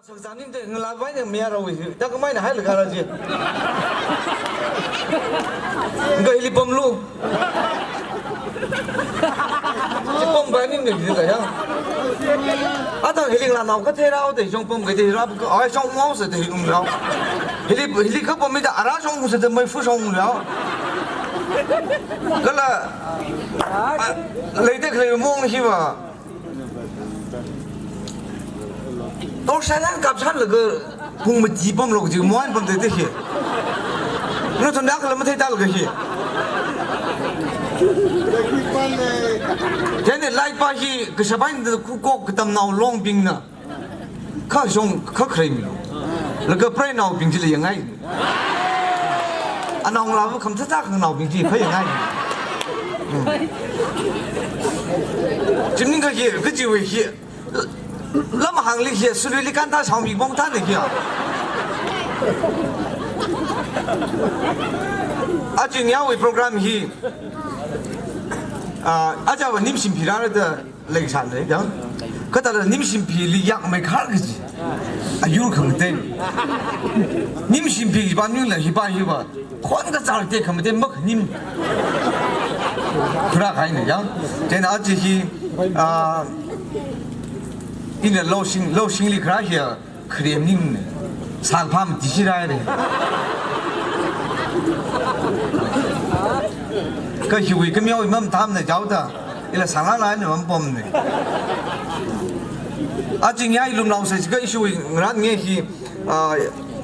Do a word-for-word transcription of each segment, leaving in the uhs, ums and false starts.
Sakzaningda ngalāvaina mayarāwui, da kamaina hailaga rā chi. Nga hili pamlu. Chi pamvai ningda hili ya. Athang hili ngalānao kathei rāhaoda shong pamkahaida rā, ai shong maosa da hili ngarao. Hili, hili kapam mida ara shong usa da maifu shong ngarao. Kala, a, leida khalei mong hiva. Torchlight eina kapsanglaga pung mati pamlu kaji, moan pamda da hi. Nathumna kala matheitalaga hi. Chieina light pa hi kashapaina da kukok katamnao longbingna. Kha shong, kha kharei milu. Laga preinaobing chili yangngai. Anaongalāva khamathā thā khanganaobing chi phāyangngai. Hmm. Chi maningakha hi, kajiwui hi. Lamhāngli hi, suluili kāntā shaomi bong thāna hi. Aja ngayāwui program hi. Ah, aja va Nimshim Phi rāra da. Leisānra ya. Kathāla Nimshim Phili yakmei khar kaji. Ayur khangatei. Nimshim Phi hipa maningla hipa hiva. Khon kazār te khamatei makhanim. Khara kahaina ya. Chieina aja hi, ah, ina Loushing, Loushingli khara hiya. Kharem ning ne. Sāngpham tishi rai re. Ka hiwui kameo imam tamna jaoda. Ila sānglala ne mampom ne. Aja ngayā lumnao sai ka ishiwui ngarān nge hi, ah,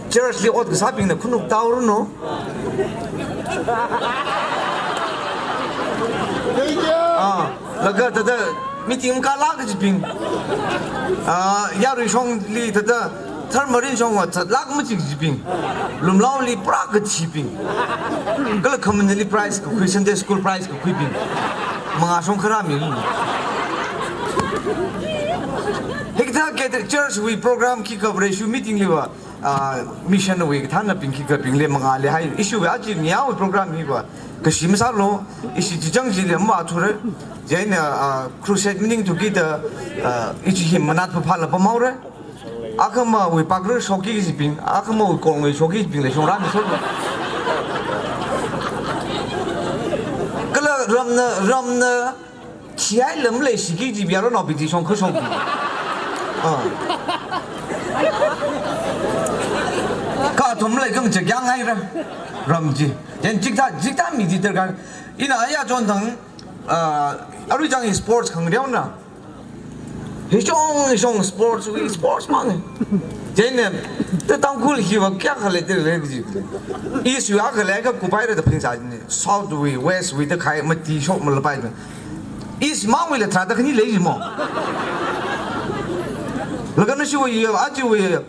church li ot kasābingna khanuk taoranu. Ah, laga thāda meeting kala kajibing. Ah, yarui shongli thāda tharmarin shongva zatlak maji kajibing. Lumlaoli pura kachibing. Kala khamanali prize kakhui, Sunday school prize kakhuibing. Mangā shong kharā mi. Hikathā Catholic Church wui program khikha Vareshi meeting liva. Ah, mission wui kathānabing khikhabingli mangāli hai, ishiwui aja ngayāwui program hiva kashi masālu, ishi chichang chili mavāthura, chieina, ah, crusade maningthuki da, ah, ishi hi manat phāphāla pamhaora. Akhamawui pakra shoki kajibing, akhamawui kongwui shoki kajibingla shongrāmi solu. Kala ramna, ramna, Khiyai lam leishiki ji biaro no piti shong khushong. Ah. Kathum lei kang chak yang hai ra. Ram ji. Jen jikta, jikta mi ji terkan. Ina aya chonthang, ah, arui chang hi sports khangareona. Hishong, hishong sports, wui sports mang. Jen ne, te Tangkhul hiva kayākha lei te lei ji. East wui akha lei ka kupai ra da phaningsā ji ne. South wui, West wui da khai mati shok malapai da. East mangwuila tharāda khani lei mo. Laga nashiwui, achiwui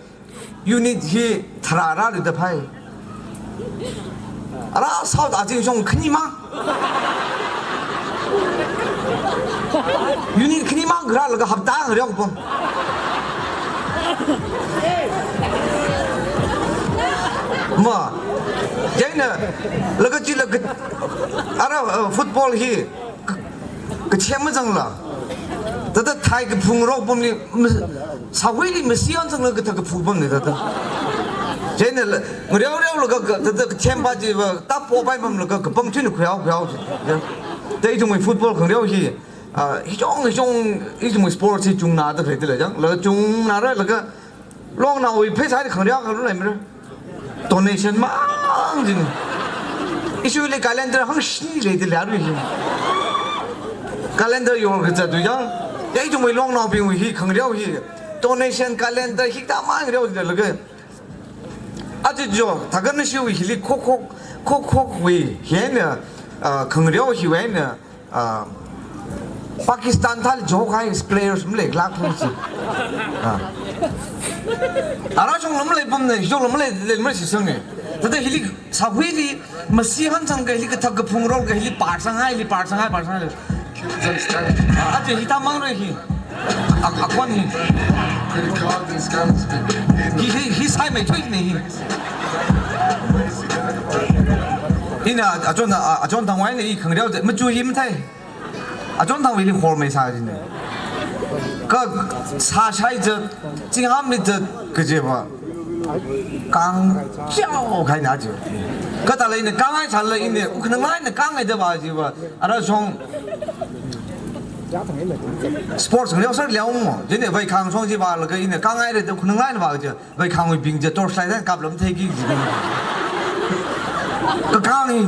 unit hi tharā rāli da phai. Ara South azing shong khani mang. Unit khani mang kharā laga hapta ngareo pam. Ma. Jaina laga chi laga ara, uh, football hi. Ka, kachem mazangla. Thāda thai kaphung rok pamli, ma, sāwuili masi an zangla kathā kaphu pamli thāda. Jaina la, ngareo reo laga ka, thāda kachem pa ji va, ta po pai pam laga kapam thin khuyao khuyao ji. Ya. Thāda ithumwui football khangareo hi, ah, hichong, hichong, ithumwui sports hi chungna da khalei thāla jang. Laga chungna ra laga, Longnaowui pheisā hi khangareo khangareo leimara. Donation mang jin. Ishili calendar hangshini lei thāla arui hi. Calendar yor kazat tu jang. Ya ithumwui longnaobingwui hi khangareo hi. Donation calendar hi ta mang reo thāla laga. Aja jo, thākha nashiwui hili khok khok, khok khokwui hina, ah, khangareo hiwui hina, Ah, Pakistan thāli jokai players maleilak thung si. Ah. Ara shong lam lei pam ne, shong lam lei, lei male si sang ne. Thāda hili, sāwuili, masi han sang ka hili kathā kaphung rok ka hili par sang hai, hili par sang hai, par sang hai. Aja hi ta mang re hi. A, a kwan hi. Hi, hi, hi sai mai thui ne hi. Ina, a chon, a, a chon thang wai ne hi khangareo, machu hi mathei. Achon thang wili hor mai sa jine. Ka sāshai zat, zingham mi zat, kaje ba. Kang chao kahaina ji. Kathāla ina kangngai sālala ina, wuk khanang laina kangngai da ba ji ba. Ara shong. Sports ngaleo sar leo mo. Jine vai khang shong ji ba laga ina kangngai re da wuk khanang laina ba ji. Vai khangwui bing je torchlight dan kaplam theiki. Ka kang hi.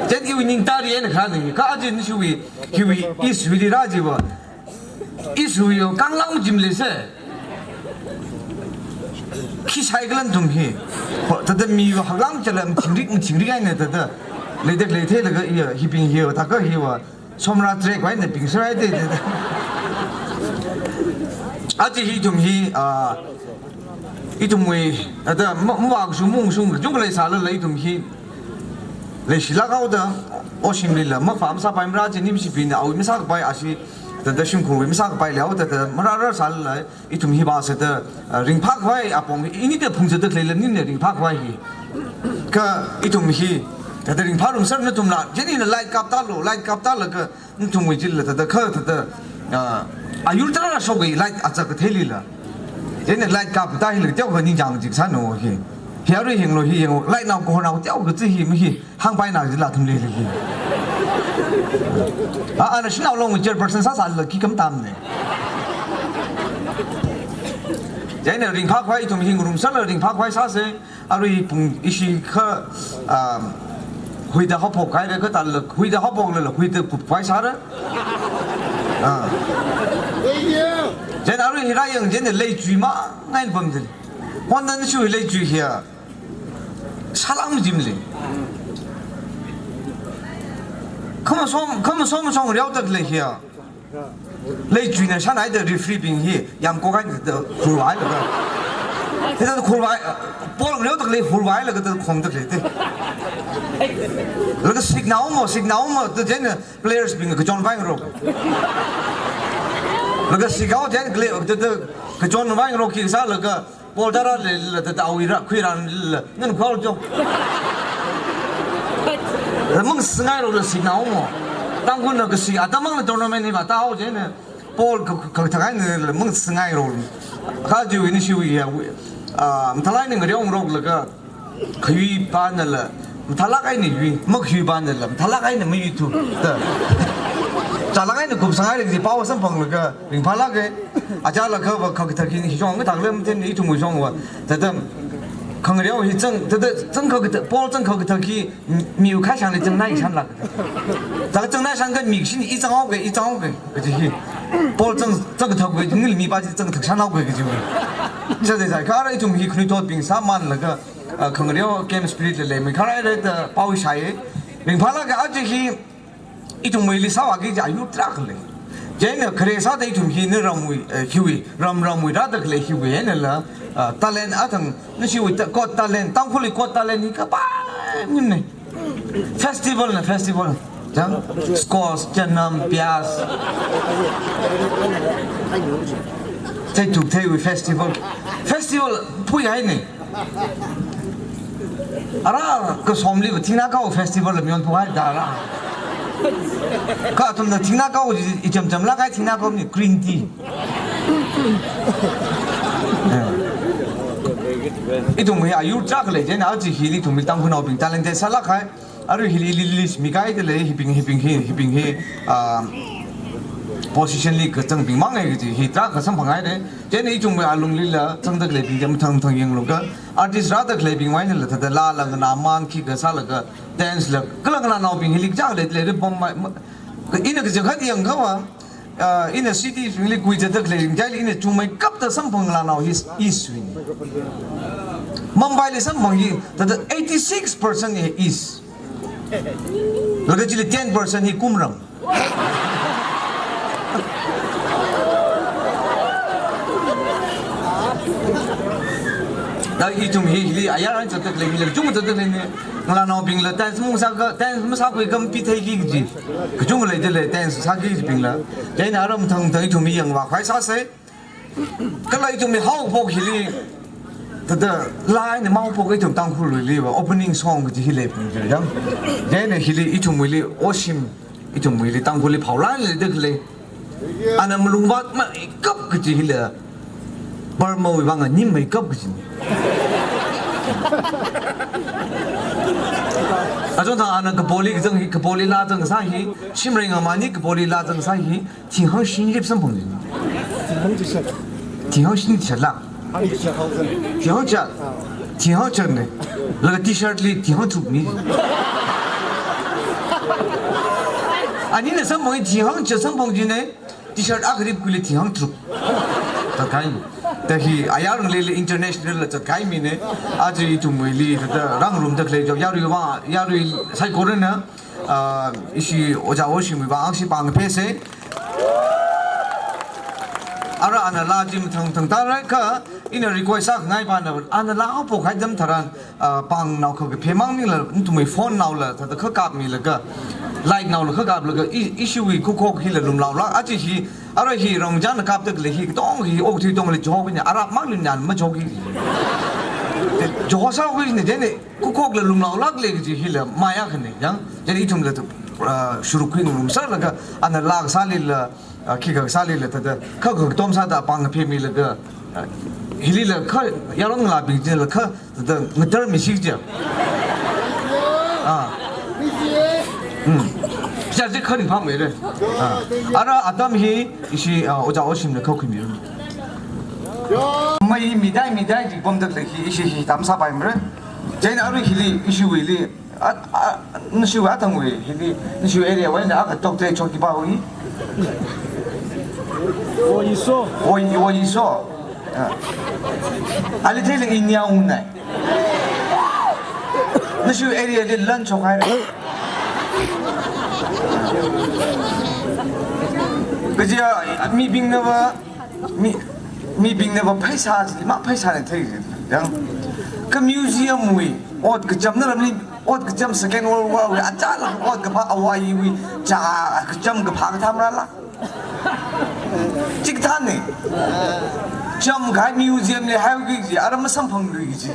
Jen iwui ning tari en kha ni. Ka ajin shui, hiwui is wui ra ji ba. Is wui yo kang lang jim le se. Khi sai kalan tum hi. Ho, tada mi yo haklang chalam chingrik chingrik ai ne tada. Le dek le the laga iya, hi bing hi yo, taka hi wa. Somra trek vai na ping sarai te te. Aji hi ithum hi, ah, ithumwui, ada, ma, ma, shu mung shung, jung lei sālala ithum hi. Leishilak haoda, oshimlila, mafam sāpai mara ji nimshi pina, awui masākapai ashi, tada shimkhurwui masākapai leo, tada mararar sālala, ithum hi ba sāda, ah, ringphākhavai apong, ini da phungzada khalei lam nina ringphākhavai hi. Ka ithum hi, tada ringphā rumsar nathumla, jeni na light kap talo, light kap talo ka, nathumwui jila tada kha tada, ah, ayur tara shokwui light acha katheilila. Jeni light kap ta hila teo ka ningjang jik sāno hi. Hi arui hinglo hi yeng, light nao ko nao teo ka chi hi mi hi. Hāngpai na jila thum lili hi. A, ana shinao long chairperson sāsāla khi kam tam ne. Jaina ringphākhavai ithum hi ngarumsarla ringphākhavai sāse, arui pung ishi kha, um, huida haophok kahaira kathāla, huida haophoklala, huida kupkhavai sāra. Ah. Jaina arui hi rāyang jaina leichui mangai pamdali. Honda nishu leichui hiya. Salam jimli. Khamasom, khamasom song riau tak le hiya. Leichuina shanai da referee bing hi yamkokai da khurvai laga. Te da khurvai, ball riau tak le khurvai laga da khom tak le te. Laga signal mo, signal mo, da jen players bing kachon vai ro. Laga signal jen kle, da, da kachon vai ro ki sālaga. Ball tara le, le, ta, ta, awui ra, khuiran le, ngan khwal jo. Mang singai ro le signal mo. Tangkhulna kasi, atamang le tournament ni ba, ta hao je ne. Ball ka, ka, ka, thangai ne le, mang singai ro. Kha ji wui ni shi wui ya, wui, ah, mathalai ni ngari ong ro le ka, khui ba ne le, mathalak ai ni wui, mak khui ba ne le, mathalak ai ni ma yu tu. Ta. Chalak ai ni kup sangai le, ji pao sam pang le ka, ringphālak e. Aja la ka ba ka thaki ni shong ka thak lem ten ni ithum shong wa. Tadam. Khangareo hi chang, tada chang ka ta, Paul chang ka thaki mi u khai shang le chang nai shan lak. Ta chang nai shan ka mi shin i chang au ke, i chang au ke, ka ji hi. Paul chang, chang ka thak ke, ngil mi ba ji chang thak shan au ke, ka ji. Sa de sa, ka ra ithum hi khnui thot bing sāman laga, ah, khangareo game spirit le le, mi kharai re ta pao shai. Ringphālak a ji hi, ithumwuili sāvāki kaji ayur tarākha lei. Chieina khare sāda ithum hi na ramwui, eh, hiwui, ram ramwui rāda khalei hiwui einala, ah, talent athang, na shiwui ta-, Got Talent, Tangkhulli Got Talent hi kapai mine. Festival na festival. Chang, squash, chanam, pyaz. Theituk theiwui festival. Festival pui haine. Ara kasomli ba thingnā kao festival la mion phuhai da ara. Ka athumna thingnā kao ji, i cham cham lākai thingnā kao ni green tea. Ithum hi ayur tarākha lei chieina aji hili ithumli Tangkhulnaobing talented sālak hai. Arui hili list mi kaida lei, hibing, hibing hi, hibing hi, ah, position li kazangbing mang e kaji hi tarākha samphang haire. Chieina ithumwui alunglila zangda khaleibing chi mathang mathang yanglu ka. Artist rāda khaleibing wui einala thāda laa la nganā mang khi kasā laga dance la kala ngalānaobing hili kachā lei lei bom mai, ma, ka ina kaja khat yangkha va, ah, ina city bingli kuizatda khaleibing chili ina chungmeikapta samphang ngalānao hi East wui. Mumbaili samphang hi thāda eighty-six percent hi East. Laga chili ten percent hi kumram. Da ithum hi hili ayar an zatda khalei, hili chungzatda khalei ni. Ngalānaobingla dance masāka, dance masākhui kam pi theiki kaji. Kachungkha leida lei dance sāki kajibingla. Chieina aram thang thang ithum hi yangvākhavai sāse. Kala ithumwui haophok hili, thāda laa eina maophok ithum Tangkhulwuili va opening song kaji hi leipung ji yang. Chieina hili ithumwuili oshim, ithumwuili Tangkhulli phaolā leida khalei. Ana malungvātmeikap kaji hila, Burmawui vang a nimmeikap kaji. Achon thang ana Kaboli kazang hi, Kaboli laa zang kasā hi, shimrei ngamani Kaboli laa zang kasā hi, thinghang shinrip samphang ji. Thinghang chishat. Thinghang shinrip chishat la. Hang chishat thousand. Thinghang chishat. Thinghang chishat ne. Laga T-shirt li thinghang tharuk mi. Anina samphang thinghang chishat samphang ji ne. T-shirt akha ripkhuili thinghang tharuk. Tatkahai. Ta hi ayar ngalei international la tatkahai mi ne. Aja ithumwuili ta rāngarumda khalei jok yarui vang, yarui saikorana, ah, ishi Ojā Oshimwui vang ashi pāngphese. Ara ana laa chi mathang thang tāra kha, ina request sākhangai pana, ana laa pokhai dam tharan, ah, pāngnao kha kaphemang ningla, nathumwui phone naola, thāda kha kapmilaga, light naola kha kaplaga, i-, ishiwui khukhok hila lumlaolāk, aja hi, ara hi rongchāna kapda khalei hi, katong hi, okthui tongli jok ni, arapmang lun nan majok hi. Jok sākhui ni, jene, khukhokla lumlaolāk lei kaji hila, maya khani, yang, jene ithumla tu, ah, shurukkhui ngarumsālaga, ana laa kasālila, ah, khikha kasālila thāda, kha kha katom sāda pāngphemilaga, ah, hilila kha, yaron ngalābing chila kha, thāda ngatar mi shi chi. Ah. Hmm. Chi chi kha ringphāmeira. Ah. Ara atam hi, ishi, ah, Ojā Oshimna khuikhuimira. Mai midai midai ji pamda khalei hi, ishi hi tam sāpaimara. Chieina arui hili, ishiwuili, a, a, nashiwui athangwui, hili, nashiwui area wui eina akha top three chotki pāwui. Woiso. Woi, Woiso. Ah. Ali theili inya ungnai. Nashiwui area li lan chokhaira. Kaja, mibingna va, Mi, mibingna va pheisā chili, ma pheisāna thei chili. Yang, kha museum wui, ot kacham naramli, ot kacham Second World War wui, achālakha ot kaphā awaiwui, chā kacham kaphā kathā marāla. Chikathāna. Chamkahai museum li haiuki kaji, ara masamphangluiki kaji.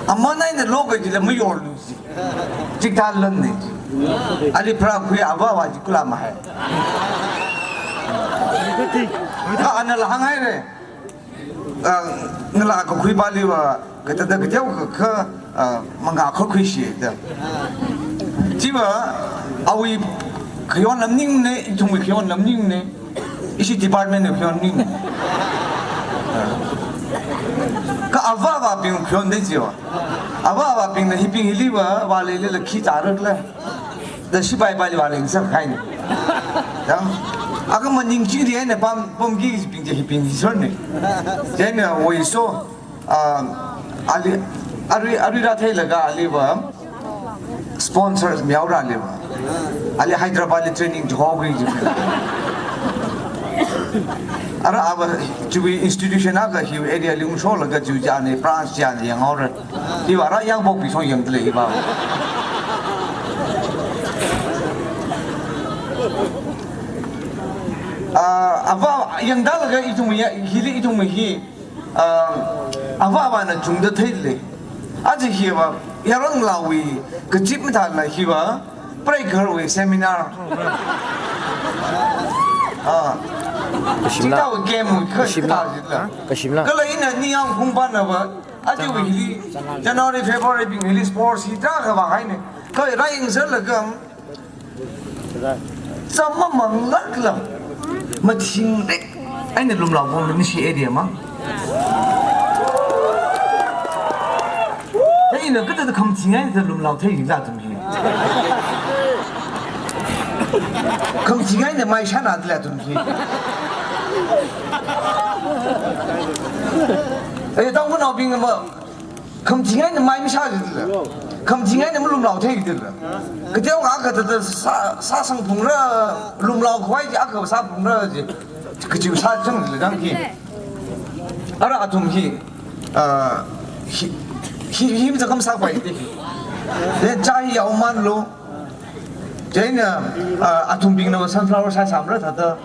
Aman eina loka jila mayorluiki kaji. Chikathā lan na. Ali pharākhui avāva chi kula mahai. Kha anala hānghaira. Ah, ngalā kakhui pāli va, kathāda kateokha, ah, mangā khuikhuisi da. Chiva, awui khayon lam maningmana, ithumwui khayon lam maningmana. Ishi department na khayon maning. Ah. Kha avāvabing khayon da chiva. Avāvabingna hibing hiliva, vāleilala khi tārakla. Da shipai pali vālei ngasakhaina. Da. Akha maningchingri eina pam, pamki bing chi hibing hi sor ne. Chieina Woiso, ah, ali, arui, arui rātheilaga aliva, sponsors mihaora aliva. Ali Hyderabad li training chihokhui ji. Ara ava chiwui institution akha hi area li ungsholaga chiwui chāna, branch chāna yanghaora. Hiva ara yangpokpi shong yangda lei hiva. Ah, ava yangdalaga ithum ya, hili ithum hi, ah, avāvana chungda theilei. Aja hiva, yaron ngalāwui kachip mathāla hiva, preikarwui seminar. Ah. Kashimla. Chithāwui game wui kha Kashimla. Chithā jitla. Kashimla. Kala ina ningyāng khungpana va, aja wui hili, January, February bing hili sports hi tarākha vāhaina. Kha rāyangserlaga, chāmamanglākla, mathingrik eina lumlao pamda nashi area mang. Eina kathāda khamathingai da lumlao theila athum hi. Khamathingai da mai shānada lei athum hi. Eh, Tangkhulnaobing ma, khamathingai eina mai mashā jidala. Khamathingai eina malumlao thei jidala. Kateokha kathāda sā, sāsangphungra, lumlao khavai chi akha sāphungra ji. Kachiwui sā chang jidala dang hi. Ara athum hi, ah, hi, hi, hi mi zakam sāpai de hi. Then chā hi yaomanlu. Chieina, ah, athumbingna sunflower sāsāmara thāda.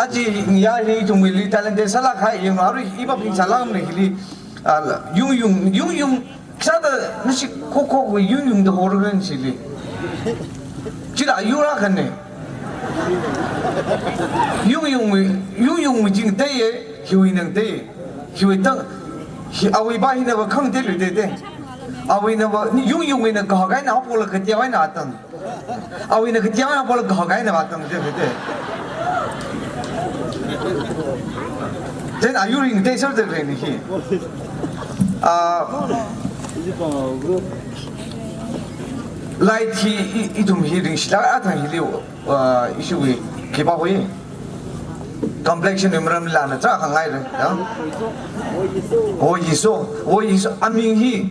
Aja ya hi ithumwuili talented sālākkahai yanglu, arui ipaping sālākmana hili, ah, yung yung, yung yung, sāda nashi khokhok yung yung da horgan shili. Chila ayur akhane. Yung yung mi, yung yung mi jing tei ye, hiwui nang tei. Hiwui tang, hi, awui ba hina ba khang tei lui tei tei. Awui na ba, yung yung mi na kahakai na pola katia wai na tang. Awui na katia wai na pola kahakai na ba tang tei tei. Then ayur ring tei sir tei ni hi. Ah, light hi, i, ithum hi ringshila athang hi liu, ah, issue hi, khipā hui. Complexion ni maram lana cha khangai re, ya. Woiso, woiso, aming hi,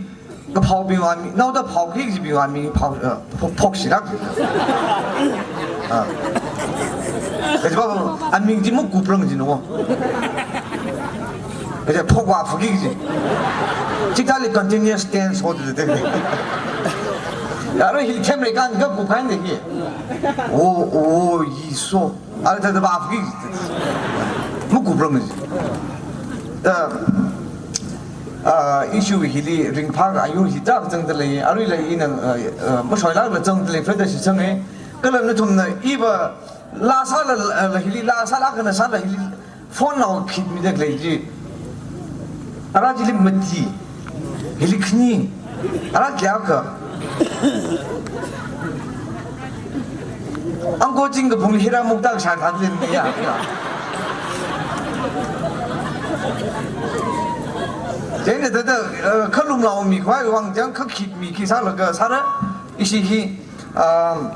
kaphaobing aming, naoda phao kiji bing aming phao, eh, pho-, phokshilak. Ah. Kaji ba, aming ji mukuprang ji no. Kaja phokwa phuki ji. Chithāli continuous tense ho de de. Yaro hi them re kan ga ku kan de hi. O, o, yi so. Ara thāda ba phuki ji. Mukuprang ji. Da, ah, issue hili ringphā ayur hi tak zangda lei. Arui lei ina, ah, ah, masoila la zangda lei, further shi zange. Kala nathumna iva laa sāla, ah, la hili laa sāla kana sāla hili phone nao khitmida lei ji. Ara jili mati. Hili khani. Ara kya ka? Ang coaching ka phung hira mukta ka sha thāda lei ya. Chieina thāda, eh, khalumlaomi khavai vang chang khakhitmi khi sālaga sāra. Ishi hi, um,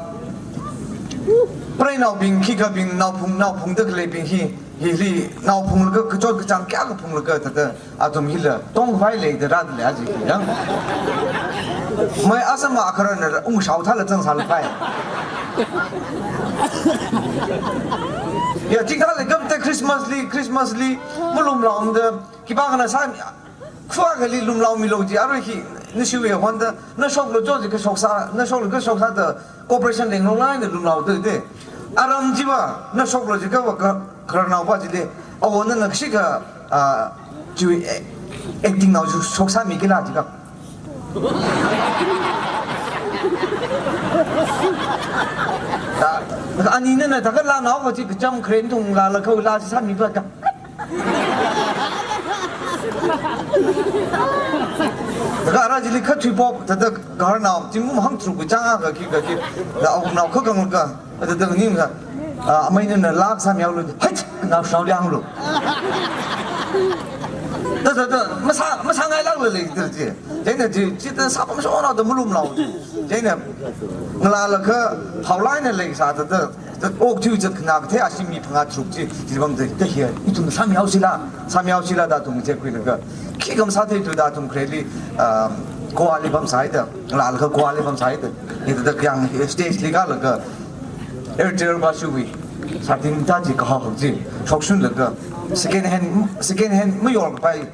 preinaobing khikhabing naophung, naophungda khaleibing hi, hili naophunglaga kachot kachāng kayākha phunglaga thāda athum hila tongkhavai leida rāda lei aja hi yang. Mai asama akharan ungshao thāla zangsālapai. Ya, chithālei kapta Christmas li, Christmas li malumlaomada khipākhana sā, khuakali lumlaomilo ji, arui hi, nashiwui honda, nashoklo jo ji kashok sā, nashoklo kashok sāda, cooperation lenglo laina lumlaoda de. Aram jiva, nashoklo ji kava ka, khararnao va jile, awo nana kashika, ah, ji, eh, acting nao ji shok sāmi kila ji ka. Da, ani nana thākha laa nao va ji kacham kren thung laa la khao laa ji sāmi va ka. Thākha ara jili khathui pop, thāda khararnao, jingum hangtharuk kachāng a kaki kaki, da awungnao khakhang ka, thāda ning ka, ah, amei nana laa sāmihaolu, hai, nao shao lianglu. Da, da, da, masā, masāngailakla lei, da, ji. Chieina ji, ji, da, sāpam shonao da malumlao ji. Chieina, ngalālaga, haolaina lei sā, da, da, da, okthui zatkhana kathei ashi mi phangā tharuk ji, ji bang da, da hi, ithum sāmihaosila, sāmihaosila da athum je khuilaga. Khikha masātheitu da athum khareli, um, Goa li pamsāhaida, ngalālaga Goa li pamsāhaida. Hithāda kayāng stage li kālaga, Airtel va shuwi, sāting ta ji kahao ji, shokshunlaga, second hand, second hand mayorkapai,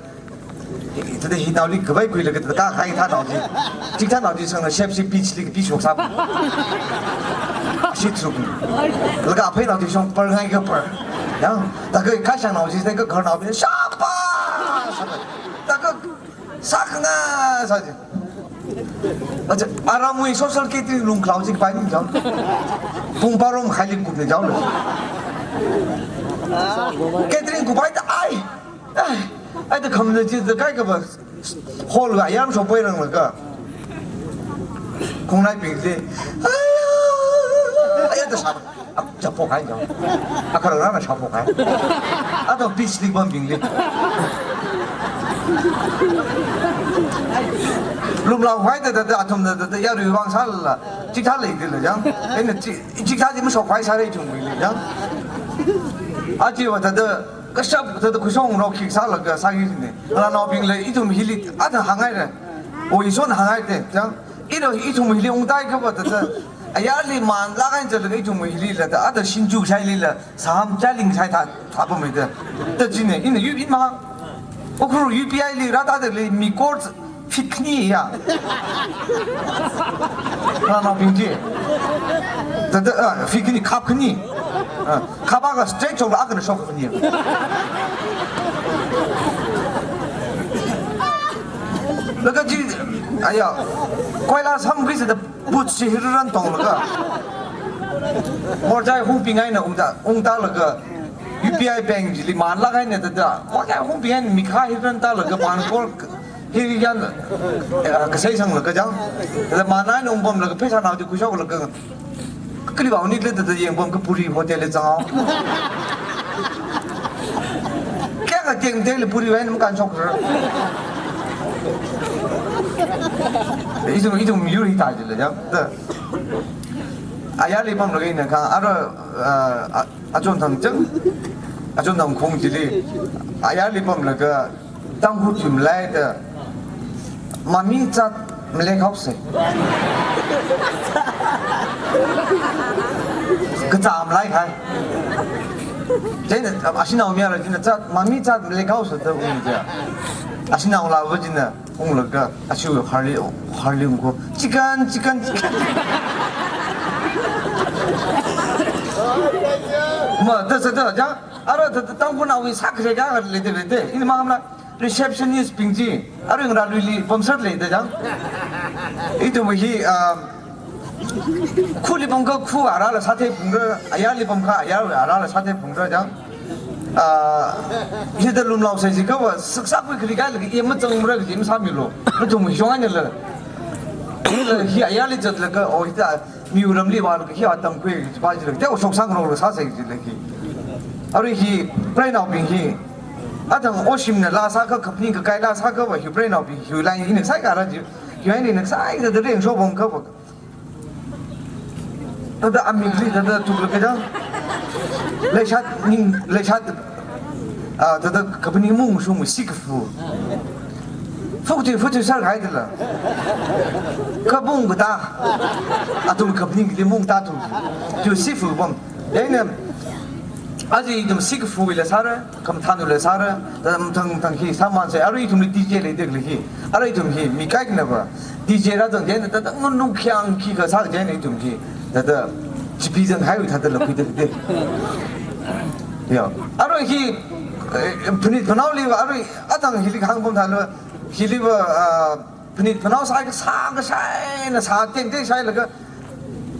thāda hinaoli khavai khuilaga thāda kahai thānao ji. Chithānao ji sangna shepshi beach li beach shok sā. Shi tharuk. Laga apheinao ji shong par ngai ka par. Ya, thākha kashāngnao ji thākha khararnao ji shapa. Thākha sākhana sā ji. Aja, aramwui social catering lungkhalao ji pai ni jao. Pung parom khaili kupni jao le. Catering kupai ta ai. Ai, ai, da khamna chi da kaikha ba hall ga yam shopoi ranglaga. Khongnaibing chi. Aya, aya da sā. Ap chapo khai jao. Akhararna shapo khai. Ato beach li pambingli. Lumlao khai da da da athum da da da yarui vang sālala. Chithā leidala jang. Eina chi, chithā chi mashok khai sāra ithum bingli jang. Achi va da da kashap thāda khuishong rao khik sālaga sāki ne. Ngalānaobingla ithum hili athang hāngngaira. O ison hāngngaite, chang. Ina ithum hili ungtai kapa thāda. Ayarli man laga incha laga ithum hilila thāda. Athang shinju shailila, saham chaling shai thā, thāpamida. Thāda chine, ina yu in ma. Ukhrul U P I li rātadali mi court feet khani ya. Ngalānaobing chi. Thāda, ah, feet khani, khap khani. Ah, khap akha straight shokla akhana shok khani. Laga chi, aya, koila samkhuisāda boots chi hiraran tonglaga. Morchai hungbing eina ungta, ungtalaga U P I bank chili manlāk eina thāda, morchai hungbing eina mikha hi rantālaga pankor hi yan, eh, kasai sanglaga chang. Thāda man eina ungpamlaga pheisā naodi khuishoklaga, kali baoni le thāda yangpam ka Puri Hotel li zangao. Kayākha tengda le Puri wui eina makānshokra. Ithum, ithum yur hithā chila chang. Thāda ayarli pamlaga ina kha, ara, ah, a-, achon thang chang, achon thang khong chili, ayarli pamlaga, Tangkhul chim leida, mami zat maleikhaosei. Kacham leikahai. Chieina, ashinao mayara china zat, mami zat maleikhaosei da ung ja. Ashinao lava china, unglaga, ashi harli, harli ungko. Chicken, chicken, chicken. Ma, thāda, thāda, chang, ara thāda, Tangkhulnaowui sākharei kayākha leida leida. Ina mangamla, receptionist bing chi, ara ngarāluili pamser leida chang. Ithum hi, um, khuli pamkha khu arala sāthei phungra, ayarli pamkha ayar arala sāthei phungra chang. Ah, hithāda lumlaosei jiakha va, saksa khui khali kailaga, i mazangmara kaji masāmilu. Nathum hi shong eina la. Hi ayarli zatlaga, oh, hithāda, miwui ramli vālaga, hi atam khui kaji pa jilaga, te oshok sangrokla sāsei jilagi. Arui hi, preinaobing hi. Athang oshimna laa sākha, kaphaning kakai laa sākha va, hi preinaobing, hi line ina saikara ji. Hi line ina saida da rengshok pamkha va. Thāda amik li thāda tuklaga chang. Leishat ning, leishat, ah, thāda kaphaning mungshung sick fu. Fuktui, fuktui sākahai thāla. Kapung kata. Athum kaphaning kili mungta tu. Tu sick fu pam. Chieina, aja ithum sick fu la sāra. Khamthanwui la sāra, thāda mathang mathang hi sāmansei, arui ithumli D J leida khalei hi. Arui ithum hi mi kaikhana va D J rāzang chieina thāda nganung khiang khikha sā chieina ithum hi. Thāda chipi zanghaiwui thāda la khuida khuida. Yo. Arui hi, eh, phanit phanaoli va, arui athang hili hāngpam thāla, hili va, ah, phanit phanao sākha sā kashaina sā tengteng shailaga,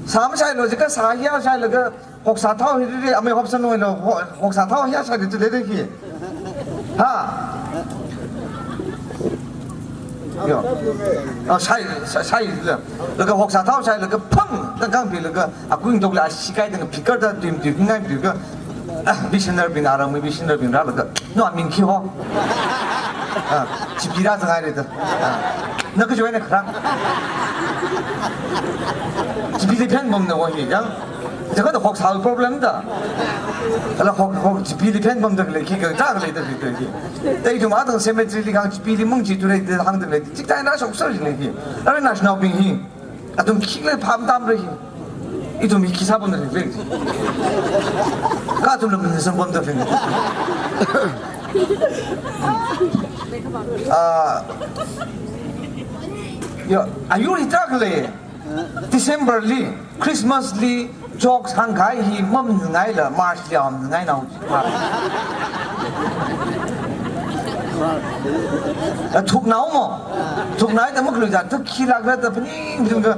sā mashailu jiakha sā hiya shailaga, Hoksā thao hi ri, amei Hobson wui lo, ho-, hoksā thao hi a shai ri tu le ri hi. Ha? Yo. Oh, shai, shai, shai le. Laga hoksā thao shailaga phang, tangkang pi laga, akui tok le a shikai tang phikar da dim dim ngai pi ka. Ah, visionary bing, aramwui visionary bing rālaga. No, aming khi ho. Ah, chipi rāzanghai le da. Ah. Na kajo na kharā. Chipili phen pamna wa hi, yang. Jiakha da hoksā problem da. Ala hok, hok, chipili phen pamda khalei khi, kachā khalei da khalei da khi. Da ithum athang cemetery li kang chipili mung chi tu lei da hāngda lei. Chikta na shok sar lei khi. Ara national bing hi. Athum khi lei pham tam lei khi. Ithum hi khi sā pamda lei. Ka athum lam ni sam pamda lei. Ah. Yo, ayur hithā khalei. December li, Christmas li, jokes hāngkahai hi mamngaila, March li mamngai nao. Thuknao mo. Thuknai da makhalui ja, thuk khi lak ra da phaning, phaning ka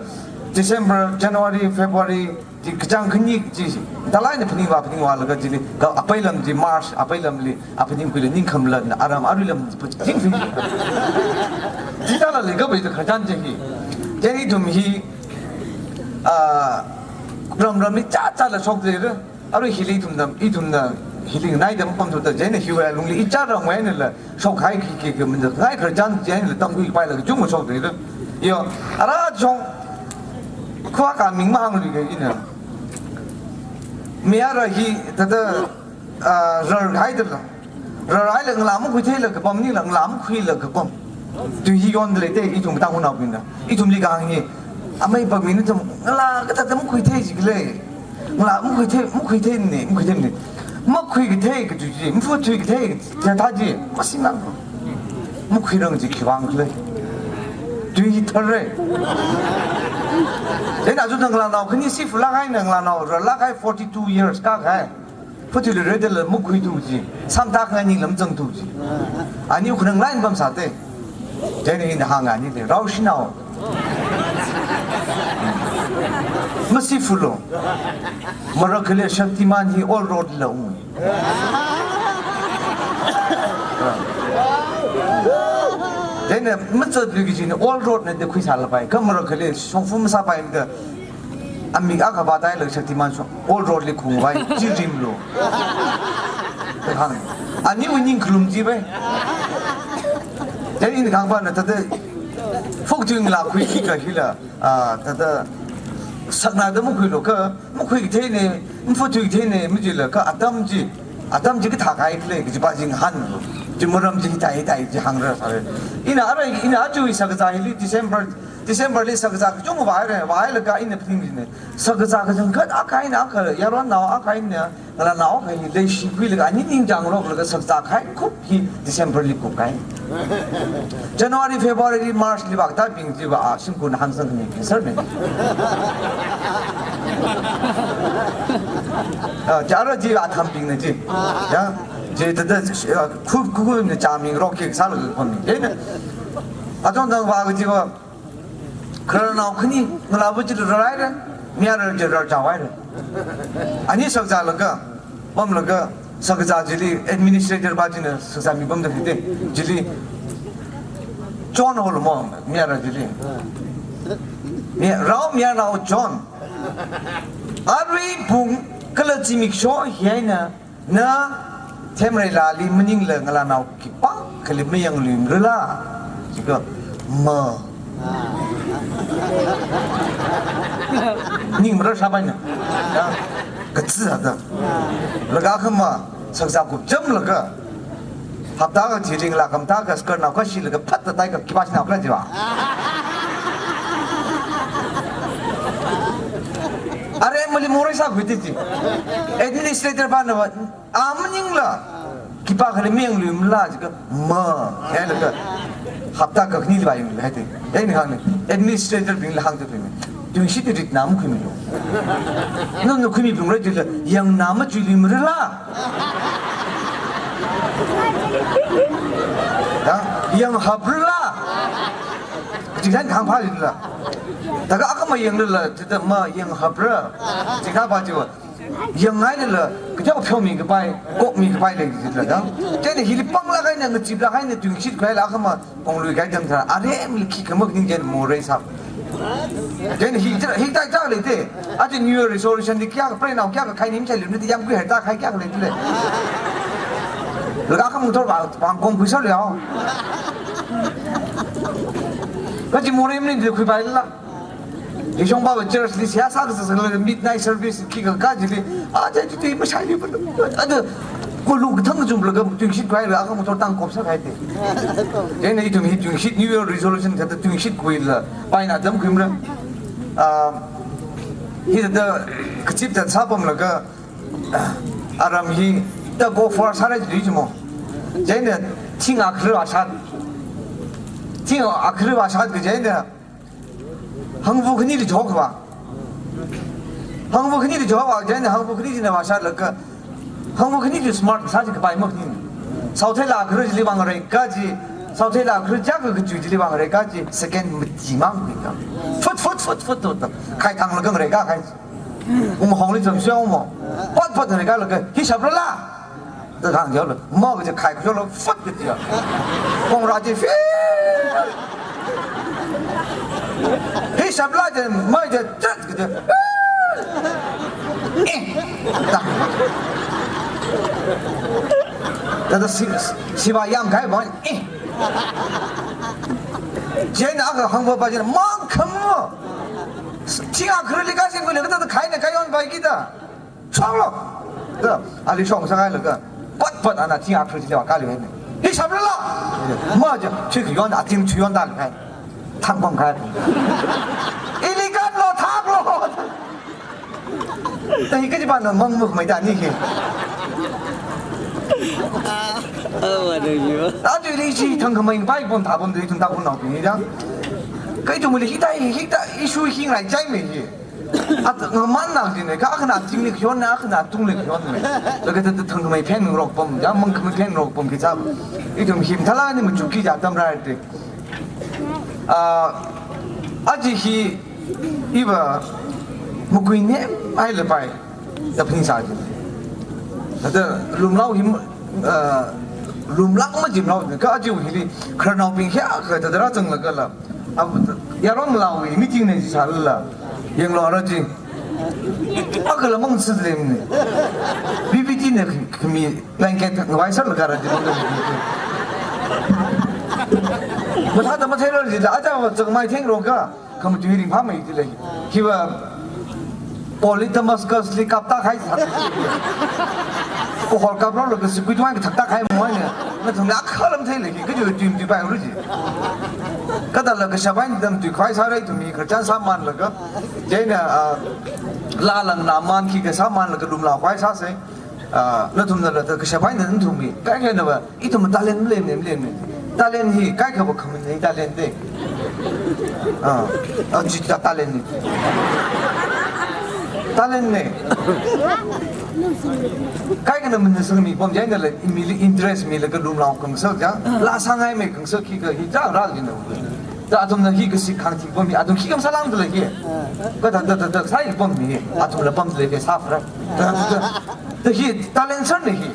December, January, February, chi kachāng khani chi. Dalai na phaning va, phaning va laga chili, ka apei lam chi March, apei lamli, aphaning khuila ningkham la, na aram arui lam chi paching phi. Chi tala le ka bai da khararchan chi hi. Chieina ithum hi, ah, ram ramli cha cha la shok de re. Arui hili ithum dam, ithum na hili nai dam pam thu da chieina hiwui lungli i cha ram wui na la shok hai khi khi khi min da ngai khararchan chieina la tam kui pai la chung shok de re. Yo, ara chong khuwa ka ming mahāngli ka ina. Mayara hi thāda, ah, rarhai thāla. Rarhaila ngalā makhuitheilaga pam, ningla ngalā makhuilaga pam. Tui hi yonda lei te, ithum Tangkhulnaobingna. Ithumli kahāng hi. Amei pammi nathum ngalā kathāda makhuithei ji khalei. Ngalā makhuithei, makhuithei ni, makhuithei ni. Makhui kathei kaji chi, mafu thui kathei kathā chi, masi nang. Makhuirang ji khiwuivang khalei. Tui hi thar re. Ina ju ngalānao khani si fulak hai, ngalānao rarlak hai forty-two years ka hai. Phuthili rei dala makhui tu ji. Samtak ngai ning lam zang tu ji. Ani khunang line pam sā te. Chieina ina hānga ni le. Rao shinao. Masi fulo. Marakhali Shaktiman hi all road la ung. Then, machot lu ki jin all road na de khui sal pai. Ka marakhali shongfu masa pai da. Ami aka ba tai la Shaktiman shong all road li khung pai. Chi rim lo. Hang. Ani uning khulum ji pai. Then in khang pa na ta de. Fuk tuing la khui ki ka hila. Ah, thāda sakna da makhuilu ka, makhui theine, mafuthui theine, majila ka atam chi, atam chi kathā kahai khalei, kaji pa jing han. Chi maram chi tai tai chi hāngra sāra. Ina arai, ina aja sakazā hili December, December li sakazā kachungkha vāhaira, vāhailaga ina phaning jine. Sakazā kachungkha akha eina akha, yaron nao akha eina, ngalānao akha eina, leishikhuilaga, ani ningchāng roklaga sakazā kahai khup hi December li kup kahai. January, February, March li vākatā bing chiva, ah, shimkhur hāngsang khani cancer ne. Ah, chara chi athambing ne chi. Ya, chi thāda, ah, khup khup ne chāming rok ki sālaga khon ne. Chi ne. Achon dang vā kajiva, khararnao khani, ngalāva chili rarhaira, mayara chili rarchao haira. Ani sakazālaga, pamlaga, sakazā chili administrator pa china sakazā mi pamda hite, chili John holo mo, mayara chili. Mi, rao mayarnao John. Arui pung kala zimiksho hi eina, na Themreilali maningla ngalānao khipākhali mayangluimrala? Chika, ma. Ning mara shabai na. Ya, katsi ada. Laga kama, sakazā kupchamlaga. Hapta kachi ringla kamta ka skirt nao kashilaga phatta tai ka khipā shinao khala jiva. Are mali morei sākhui titi. Administrator pa na va, a maningla. Khipākhali mayangluimala chika, ma. Kaya laga. Hapta kakhani li vāyanglu haite. Eina hāng ne. Administrator bingla hāngda phaning. Tungshit ritna makhuimilu. Nana khuimibing rai jila, yangna machuiluimrala? Ya, yanghaprala? Chingsan khang phalila. Taka aka mayanglala, thāda mayanghapra. Chingsa pa chiva. Yangngailala, kathā pheomi kapai, kokmi kapai lei jila da. Chieina hili panglaga eina, ngachiplaga eina, tungshit khuilaga ma, onglui kahai atam tharan, aremli khikha makhaning chieina morei sā. Chieina hi, hi tai tai leite. Aja New Year resolution di kayākha, preinao kayākha khai ni machai lim ni di yamkui haita khai kayākha leite le. Laga khamang thor ba, pangkong khuisā leo. Kaji morei maningla khuipaila. Hishong pa church li siyasa kasā sālaga midnight service khikha kajili. Aja chi chi mashai li pa. Ada kulu kathang kachunglaga tungshit khuilaga khamang thor tangkop sākahai te. Chieina ithum hi tungshit New Year resolution kathā tungshit khuila. Paina atam khuimara. Ah, hithāda kachip thāda sāpamlaga, ah, aram hi ta go for sāra jidui jimo. Chieina thing akhali vāshat. Thing akhali vāshat ka chieina hangvu khanili jokva. Hangvu khanili jokva, chieina hangvu khani china vāshatlaga. Hangvu khani chi smart sā chi kapai makhaning. Saotheila akhali chili vāngarei kaji, saotheila akhali chaka kachui chili vāngarei kaji, second mati mang khuika. Fut, fut, fut, fut, fut, fut. Khai thanglaga ngarei kakahai. Unghongli cham siang mo. Pat, pat ngarei kalaga, hishaprala? Da hāngchaola, ma kaji khai khuichaola, fut kaji ya. Kongra chi fi. Hishaprala je, ma je, trat kaji. Eh. Da. Da da si, siva yamkahai ba, eh. Chieina aka hangva pa china, mangkhama. Thing akhali kasing khuilaga da da khaina kayon pai kita. Shonglo. Da, ali shong sāngailaga. Pat pat ana thing akhali chili vākali haine. Hishaprala? Ma ja, chi khayon, ating chi yonda li hai. Thangpam kahai. Ili kanlo, thaklo. Da hi kaji pa na mang muk mai da ni hi. Ah, what are you? Aja ili chi thangkhamei pai pom tha pom da ithum ta pom nao pi ni da. Kai tu muli hi tai, hi tai, issue hi ngai chai me hi. At ngaman nang jine, ka akhana tingli khayonna, akhana tungli khayonna. Laga thāda thangkhamei phenrok pam, ya mangkhamei phenrok pam kachap. Ithum himthalani machuki ja atam rai te. Ah, aja hi, iva, Makui nemhaila pai, da phaningsā ji. Thāda lumlao hi, ah, lumlāk majimlao, kha aja hili khararnaobing hiyākha thāda rāzanglaga la, ah, yaron malaowui meeting na sālala, yanglu ara ji. Akhala mang sitlemne. B B T na khami blanket ngavai sālaga ra ji. Mathāda matheira ji, aja va zangmai thengroka. Khamatui ringphāmei ji lei. Hiva Paul li Damascus li kaptākahai sā. Kahor kaprolaga sipui tuan kathaktākahai mahaina. Nathumna akhalam theilei, kaji tui matuipaira ji. Kathāla kashap eina da matuikhavai sāra ithum hi khararchan sāmanlaga. Chieina, ah, laa langna man khikha sāmanlaga lumlaokhavai sāsa. Ah, nathumnala da kashap eina nathumwui. Kaikhana va, ithum talent malei, malei, malei. Talent hi, kaikha va khamun hi talent de. Ah, ah, chi ta talent ni. Talent ne. Kaikhana maning sangmi pam, chieina la, mili interest milaga lumlao khangasak ja. Laa sāngaimei khangasak khikha hi ja rāli na. Da athumna hi kasik khangthi pammi, athum khikha masālangda lei hi. Kathāda, da, da, da, sāi pammi, athumla pamda lei hi sāphara. Da, da, da, da hi talent sārne hi.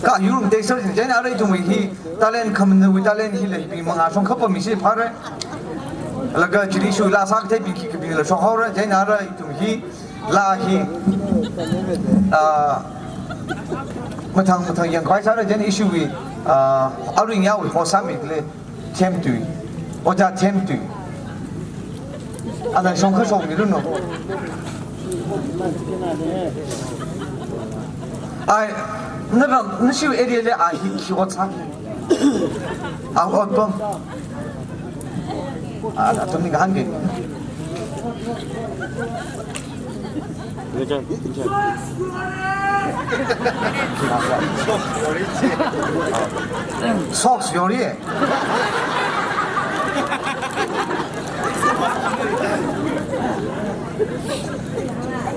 Kha yurumtei sāra ji, chieina ara ithumwui hi talent khamunwui talent hi lei bing mangā shongkha pammi si phāra. Laga chili shu laa sākatheibing khikhabingla shokhaora, chieina ara ithum hi, laa hi, ah, mathang mathang yangkhavai sāra, chieina ishiwui, ah, aring yao ho sāmi lei. Themtui. Ojā Themtui. Ana shongkha shongmiranu. Ai, nara, nashiwui area li a hi khi ot sā. A ot pam. A, athumli ngahānki. Socks yori.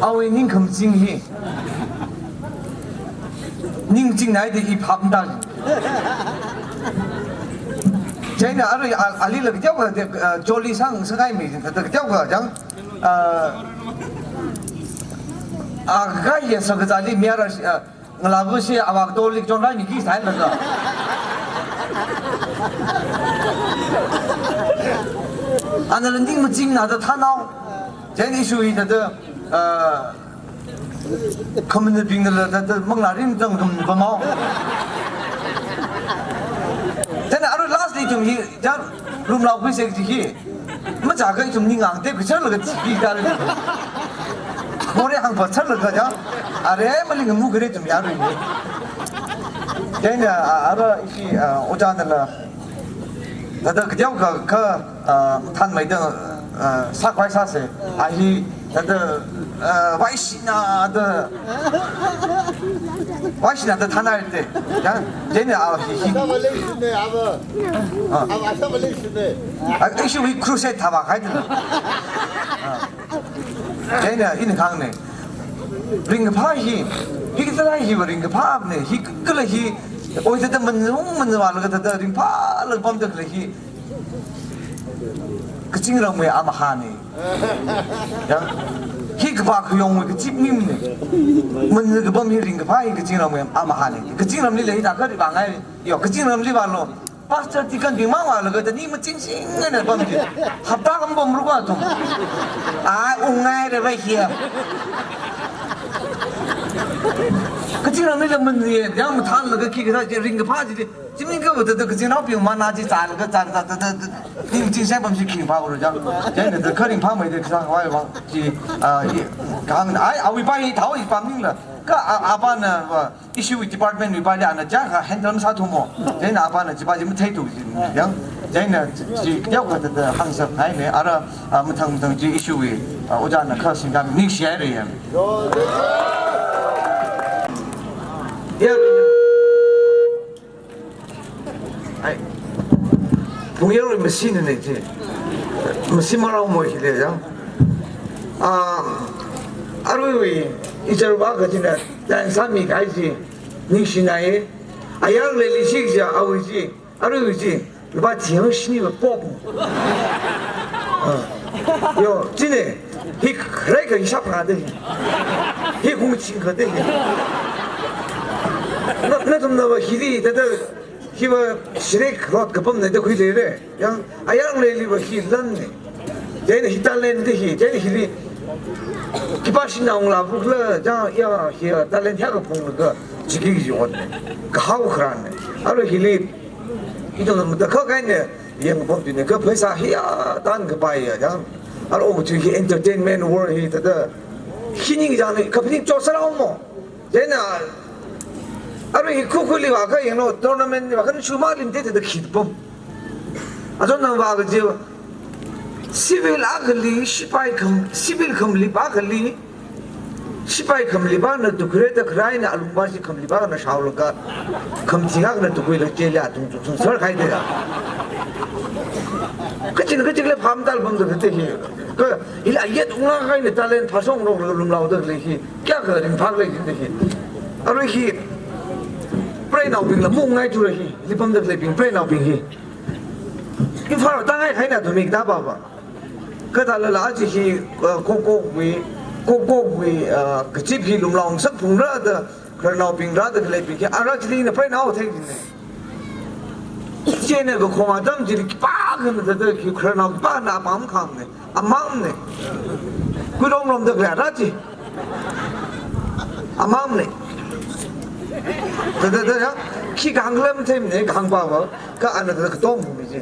Awui ningkhamaja hi. Ningchingnaida i phap da. Chieina arui a-, alila kateokha, uh, jolly sāngasakngaimei, kateokha jang, uh, a, kaya sakazāli miyara, uh, ngalāvashi avā katoli chonraimiki sālaga. Anala ningmachingnada thānao. Chieina ishiwui thāda, uh, khamunbingnala thāda manglā rimtang khamun pamhao. Chieina arui last li ithum hi, ja, lumlaokhuisa kaji hi. Machākha ithum ningang te khuisālaga chiki tara. More hāngpā sālaga ja. Are maling mu kare ithum yarui. Chieina, a, ara ishi, a, ojānala. Thāda kateokha, kha, ah, thanmeida, ah, sākhavai sāsa. A hi, thāda, ah, vaishina da. Vaishina da thanai te. Ya, chieina a hi, hi. Asa malaysia ne, ava. Ah. Ava asa malaysia ne. A, ishiwui crusade thāvākahai da. Ah. Chieina ina kahāngna. Ringkaphā hi, hi kathāda hiva ringkaphāna, hi kala hi, oi thāda manung manvālaga thāda ringphālaga pamda khalei hi. Kazingramwui amahāna. Ya. Hi kapā khayongwui kazip nimna. Manung kapam hi ringkaphā hi kazingramwui amahāna. Kazingramli lei da kha ribāngai. Yo, kazingramli vālu. Pastor deacon bing mang vālaga thāda ningmachingching eina pamki. Hapta kam pamruk athum. Ai, ungngaira va hiya. Kazingramlila manung, yang mathānlaga khi kathā chi ringkaphā chi. Chimningkha va thāda kazingnaobing mana chi zālaga zā, zā, zā, zā, zā. Ningchingching pam chi khing phaora ja. Chieina thāda kha ringphāmeida kasā vai vang chi, ah, i, kahāng, ai, awui pa hi thao i pamningla. Kha a, apana va, ishiwui department wui pali ana ja kha handle masāthumo. Chieina apana chipa chi matheithu chi. Yang, chieina chi teokha thāda hāngsāngaina, ara, ah, mathang mathang chi ishiwui, ah, ojāna kha singkami ningshihaira yang. Ya. Ai. Phungyarwui masinna ne chi. Masi marao mo hi le yang. Ah, aruiwui ichar va kachina, dan sāmikahai chi, ningshinai, ayar le lishik ja awui chi, aruiwui chi, lupā thing shini va pok. Ah. Yo, chine, Hi kharei kha hisap ngade hi. Hi hung chingkhade hi. Na, nathumnava hili, thāda, hiva Shrek Road kapamna da khuileire. Yang, ayang leiliva hi lanne. Chieina hi talent da hi, chieina hili khipāshina ungla bukla, chang, ya, hi talent hiyākha phunglaga, chiki kaji otne. Kahao kharānne. Arui hili, ithumna matakhak eina, yangpam tui ne, kha pheisā hiyā tānkapai ya, chang. Arui okathui hi entertainment world hi thāda. Hi ningchāng ne, kaphaning chot sālao mo. Chieina, arui hi khukhuli vākha yanglu, tournament vākha shu malim te thāda khipam. Achon nang vākaji, civil akhali, sipai kham, civil khamlip akhali, sipai khamlipana tukhre ta khraina alungpā chi khamlipana shaolaga, khamthing akhana tukhuilaga chili atung tung tung sar khai de ya. Kachin kachikle pham tal bam da te hi. Kha, hila yet ungla kahaina talent phasong rok lumlao da le hi. Kayākha ringphālei jin da hi. Arui hi, preinaobingla mungngaithura hi. Lipam da leibing preinaobing hi. Imphal tāngai kahaina tumik da ba ba. Kathālala aja hi, uh, kokokvai, kokokvai, uh, kachip hi lumlao ngasakphungra da, khararnaobing rāda khaleibing hi, ara chili na preinao thei jin ne. Chieina kakhong atam chili khipākhana thāda khi khararnao khipāna apam khang ne, amang ne. Kuilong lom da khalei ara chi. Amang ne. Thāda thāda ya, khi kahāng lam them ne, kahāng ba ba. Kha ana thāda katom mi chi.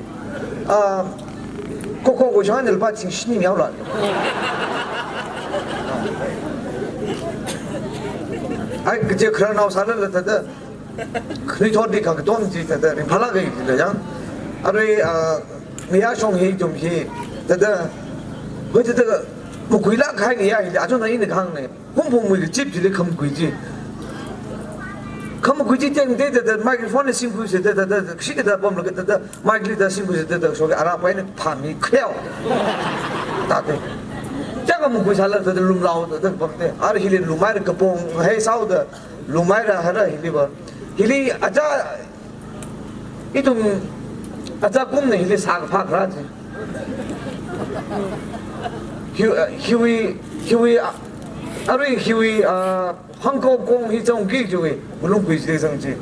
Ah, kokokvai shang ne lupā ching shini miao la. Ai, kaje khararnao sālala thāda, khanui thot di kha katom chi thāda, ringphālāk kahai chi da yang. Arui, ah, ngayā shong hi ithum hi, thāda, hoi thāda, makuilāk kahai ngayā hi, achon na ina kahāng ne. Hung phungwui kachip chili khamakui chi. Khamakui chi teng te te te microphone li singkhuisa te te te, shikada pamlaga te te, mic li da singkhuisa te te, shoki ara paina phami khayao. Tate. Chang khamakui sāla te te lumlao te te pam te. Ara hili lumhaira kapong hei saoda, lumhaira hara hili va. Hili aja Ithum aja kumna hili sākaphā kharā chi. Hi, uh, hiwui, hiwui, uh, arui hiwui, uh, hangkong kong hi chang ki chiwui, malungkui chi chang chi.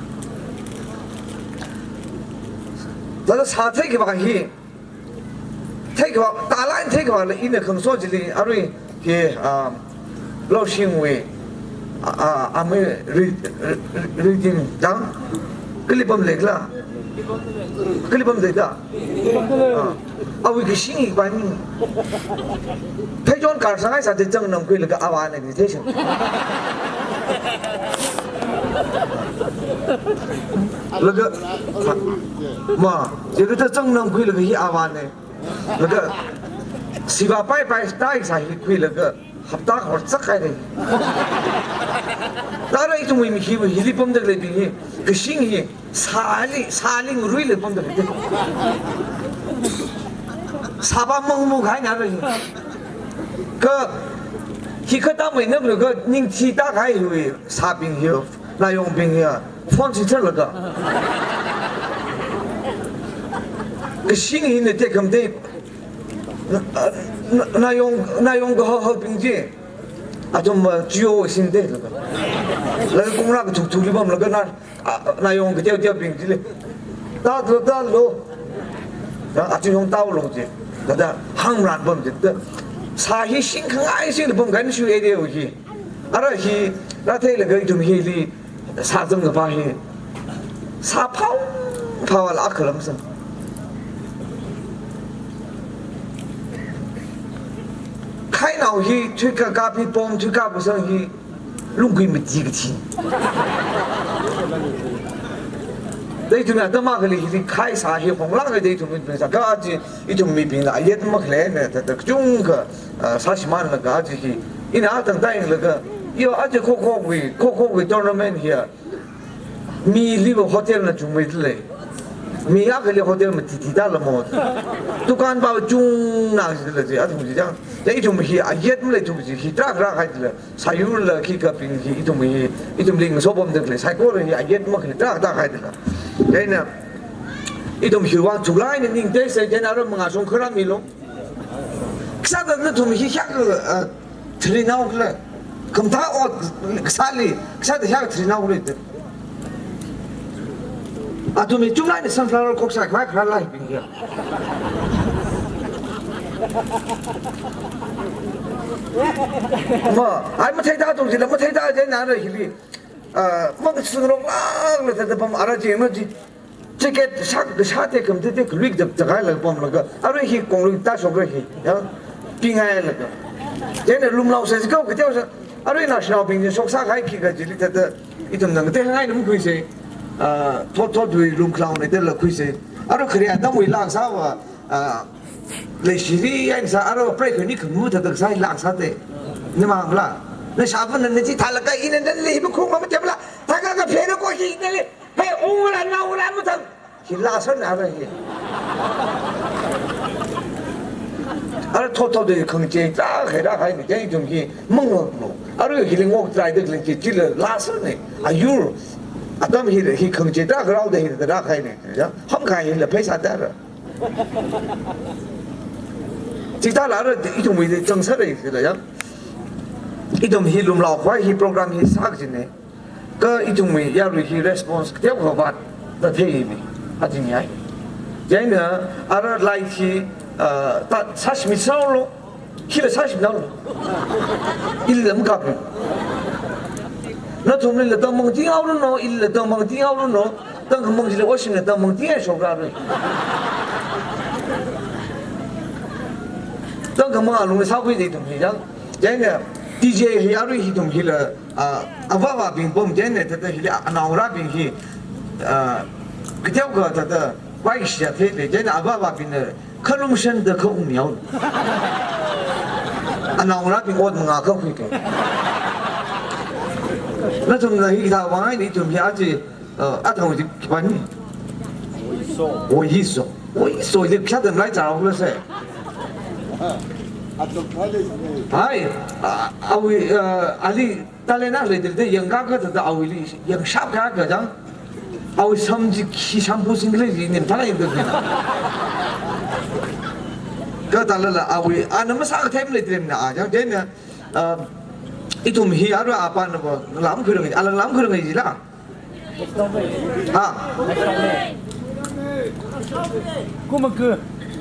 Thāda sā theikhavā hi, theikhavā, talent theikhavāla ina khangaso chili, arui hi, ah, Laoshingwui, ah, ah, amei ri, ri, ri, riting dang, kali pam leikhala? Kali pam leida? Ah, awui kashing hi ba ni. Pheichon kar sāngai sā te chang namkhuilaga avāna ni theishing. Laga, ma, je ka ta chang namkhuilaga hi avāna. Laga, siva pai pai tai sā hi khuilaga, hapta hor chak kai de. Tara ithum mi hi, hili pamda leibing hi, kashing hi, sāli, sāli ngaruili pamda lei. Sāva mangmu kahaina re. Kha, hi kha tamai na ka ningthi ta kahai hui, sābing hi, nayongbing hi, phone sitharlaga. Kashing hina tekhamatei, na, na, nayong, nayong kahao haobing chi. Athum, uh, chiyo sinde laga. Laga kongra kathukthukli pamlaga na, ah, nayong kateo teobing chili. Talo, talo. Na, athum yong taolo chi. Thāda hāngran pam chi. Thāda sā hi shing khangai shingli pam kahaina shu area hi. Ara hi, rātheilaga ithum hili, sā zangkapā hi. Sā phao, phao la akhalam sang. Khainao hi, thuika kapi pom, thuika pusang hi, lungkui mati kachi. Da ithum ya, tama kali hili khai sā hi, hong lang da ithum mi sā, kachi, ithum mibingla, ayet makhaleina, thāda, thāda, kachungkha, ah, sāshimānlaga, aja hi, ina tangda yanglaga, yo, aja khokhowui, khokhowui tournament hiya, miliva hotel na chungmeida lei. Mi akhali hotel matiti da lamo. Dukan pao chungna sila chi, athum chi chang. Ya ithum hi, ayet maleithum chi, hi tarākha rākahai chila. Sāyurla khikha bing hi, ithum hi, ithumli ngaso pamda lei. Saikora hi, ayet makhali tarākha tarākha rākahai chila. Chieina, ithum hiwui vang chukla eina ning teisai, chieina aram mangā shong kharā milo. Kasāda nathum hi hiyākha, uh, tharinao khala. Khamathā ot kasāli, kasāda hiyākha tharinao khala da. Athum hi chumlaina sunflower khoksā khavai kharā laibing ya. Ma, ai matheida tong jila, matheida jina ara hili. Ah, mang sungrok lang la thāda pam ara jing na ji. Ticket shak, shak te kam te te klik dak dak ai la pam laga. Arui hi konglui tāshokra hi. Ya. Pingai laga. Jina lumlao sa jikau ka teo sa. Arui national bing shoksā kahai khikha jili thāda. Ithum nang te hangai num khuisa. Ah, thot thot dui lum clown ne te la khuisa. Arui khari atam wui lang sāva. Ah, leishiri ain sā, arui prei khani khamu thāda sāi lang sā te. Ni mang la. Na shāpa na ni ji thāla ka ina dan le bu khung ma tem la. Thākha ka phe na ko hi na le. He, ungla na ungla mu thang. Hi la sā na ra hi. Arui thot thot de khangche ta khai ra khai ni jai jung hi mung lo. Arui hi ling wok trai de ling che chi la la sā ne. Ayur. Atam hi hi khangche ta grau de hi ta ra khai ne. Ya. Ham khai hi la phe sā ta ra. Chithāla ara ithumwui chang sāra sila ya. Ithum hi lumlao khavai hi program hi sā kajina. Kha ithumwui yarui hi response kateo khavāt da thei mi. Ajin yai. Jina ara lai hi, ah, ta sāshmi sālo. Hila sāshim nalo. Ila makapi. Nathumli la tangmang ting aoruno, ila tangmang ting aoruno, tangkhamang jila oshim la tangmang ting ai shokra rui. Tangkhamang alung sākhui de ithum hi jang. Jina, D J hi arui hi ithum hila, ah, avāvābing pom jina, thāda hila anaorabing hi, ah, kateo kha thāda, wai shi ya the le, jina avāvābing na, khalungshan da kha um yao. Anaorabing ot manga kha khui ke. Nathumna hi thā wang ai ni ithum hi aji, uh, athang ji kipan. Oyiso. Oyiso, le kya dan lai chao le se. Hai, ah, awi, uh, ali Talent na leidalei yangkha kha thāda awuili yangshap kha kha jang. Awui sam chi khi shampoo sing lei ji nim thala yangda kha. Kha thālala awui ana masā kathei leidalei na a jang jina, ah, ithum hi arui apāna va lam khuirang, alang lam khuirang jila. Ha? Kuma ke?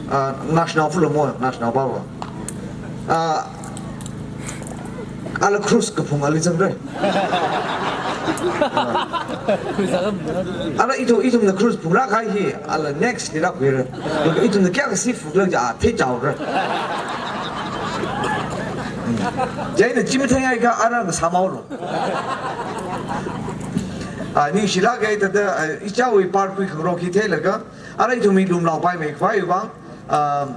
Ah, national film mo, national power. Ah, ala cruise kaphung ali zangre. Cruise aga muna. Ala ithum, ithumna cruise phungra khai hi, ala next ni rak vira. Ithumna kya kasi phungra ja, the jaure. Jaina chim thengai ka ara samau lo. Ah, ningshilak ai thāda, ah, ichāwui park kui khangarok hi theilaga, ara ithumwui lumlao paimei khavai vang, ah,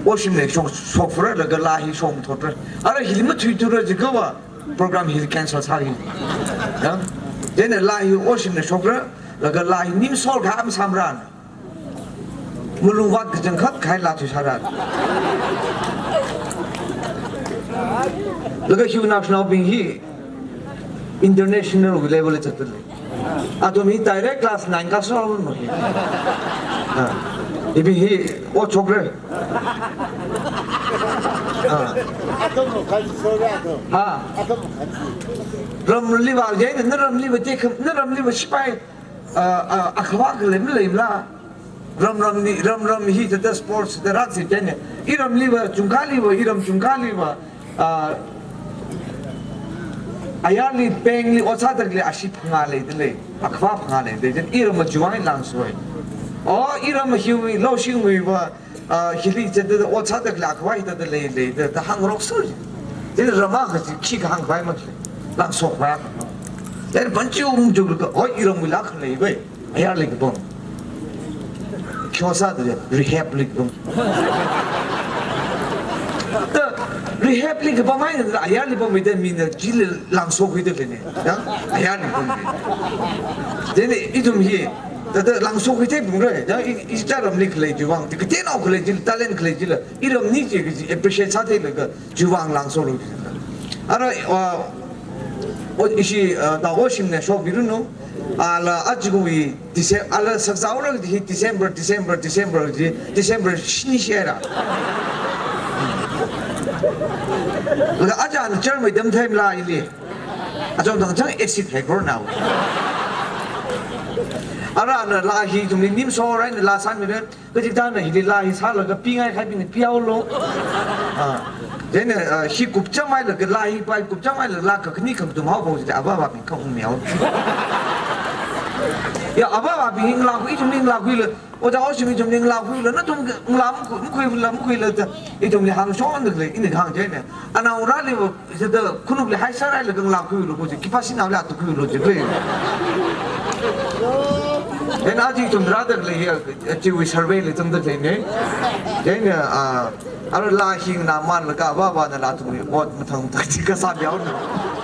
oshim ne shok, shokfura laga laa hi shokmathotfura. Ara hili mathuithura jiakha va, program hili cancel sāki. Ya? Then laa hi oshim ne shokra, laga laa hi nim sol kha masamran. Malungvāt kachangkhat khai laa thui sāra. Laga hiwui naoshinaobing hi international level li zatdalei. Athum hi direct class nine kasā no hi. Ah. Ibi hi o chokre. Ah. Ha. Ramli va, jai na ramli va, te kham, na ramli va shipai. Ah, ah, akhava khalei maleimala. Ram ram ni, ram ram hi thāda sports thāda rak si jai ne. Iramli va, chungkhali va, iram chungkhali va. Ah, ayarli pengli ot sāda khalei ashee phangā leidalei. Akhava phangā leidalei. Jin iram va chiwui vang langsoi. O, iram hiwui, Loshingwui va. Ah, hili thāda ot sāda khalei akhava hi thāda leilei, thāda hāngrok sui. Thāda rama kaji khikha hāngpai makhalei. Langsok pai. Thāda panchi um jug ka, oi, iramwui laa khalei bai. Ayarli kapam. Kyo sāda rehab li kapam. Thāda rehab li kapam ai, ayarli pam mi thāda mina jili langsok hui thāda lei ne. Ya? Ayarli pam. Thāda ithum hi, thāda langsok hui thei phungra. Ya, i, ichā ramli khalei chiwui vang. Thāda kateonao khalei jila, talent khalei jila. Iramli chi kaji appreciate sātheilaga chiwui vang langsok lo. Ara, ah, o, ishi, ah, da oshim ne shokmiranu. Ala achukwui Decem-, ala saksaora hi December, December, December ji, December shini shera. Laga achāna chairmai tamtheimala ili. Achon thang chang acid haikornao. Arana laa hi ithumli nimso raina laa sāmira. Kachikathāna hili laa hi sālaga pingai kahaibingna pihaolu. Ah. Chieina, ah, hi kupchang mailaga laa hi pai kupchang mailaga laa kakhane kakathum haophok chida avāvābing kha ungmihaolu. Ya, avāvābing ngalākhui, ithumli ngalākhuila. Ojā Oshim ithumli ngalākhuila, nathum ngalā makhui, makhuila, makhuila da. Ithumli hāngshonda khalei, ina hāng chieina. Anaorali va, sida khanukli haisārai laga ngalākhuilu kaji, khipā sinaoli atukhuilu ji khalei. Chieina aja ithum rāda khalei ya, chiwui survey li zangda khaleina. Chieina, ah, ara laa hi nganāmānlaga avāvāna laa thumli, ot mathang mathang chi kasā mihaolu.